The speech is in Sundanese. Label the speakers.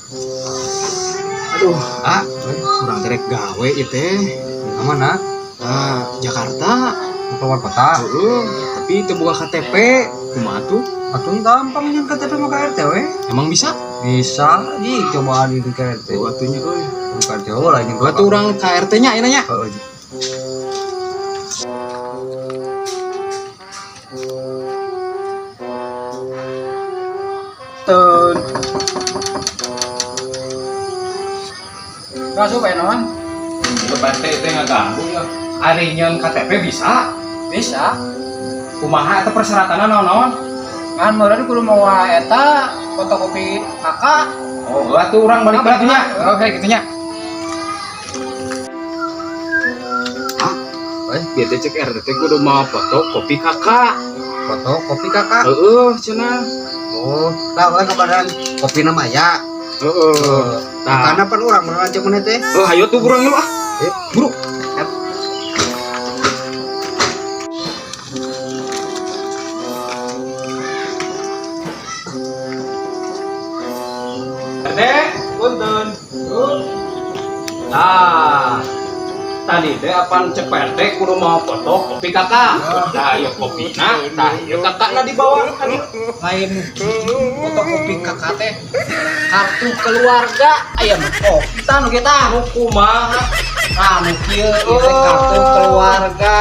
Speaker 1: Aduh, ah, kurang terek gawe ieu teh.
Speaker 2: Ka mana?
Speaker 1: Ah, Jakarta.
Speaker 2: Mau keluar kota.
Speaker 1: Heeh, tapi teu boga KTP. Kumaha tuh?
Speaker 2: Atuh gampang nyieun KTP mah ka RT we.
Speaker 1: Emang bisa?
Speaker 2: Bisa, ji cobaan itu ke RT.
Speaker 1: Oh, atunya euy.
Speaker 2: Bukan RT lah ini.
Speaker 1: Gua tuh urang ka RT nya ayeuna nya.
Speaker 2: Heeh, ji.
Speaker 1: Teun.
Speaker 3: Masuk bae naon?
Speaker 1: Lu RT teh ngaganggu ya. Ari nyieun KTP bisa?
Speaker 3: Bisa.
Speaker 1: Kumaha eta persyaratanna naon-naon?
Speaker 3: Kan meureun kudu mawa eta fotokopi KK.
Speaker 1: Oh, atuh urang balik lagi nya. Oke, kitu nya. Ah,
Speaker 2: Eh,
Speaker 1: biar teh cek RT teh kudu mawa foto kopi KK.
Speaker 2: Foto kopi KK.
Speaker 1: Heeh, cenah.
Speaker 2: Oh, lah urang kabaran kopi nama ya.
Speaker 1: Heeh. Tah.
Speaker 2: Karena pan urang beneran cek mana teh?
Speaker 1: Oh, hayo tuh urang lu ah.
Speaker 2: Eh,
Speaker 1: Buru. RT, punten. Nah, tadi teh apaan cek Pak RT kudu mawa foto kopi KK. Nah, ieu kopina, tah ieu KK-na dibawa tadi.
Speaker 3: Lain fotokopi KK teh kartu keluarga aya mah kopi tah nu kita.
Speaker 1: Nu kumaha?
Speaker 3: Nah, nu kieu ieu teh kartu keluarga.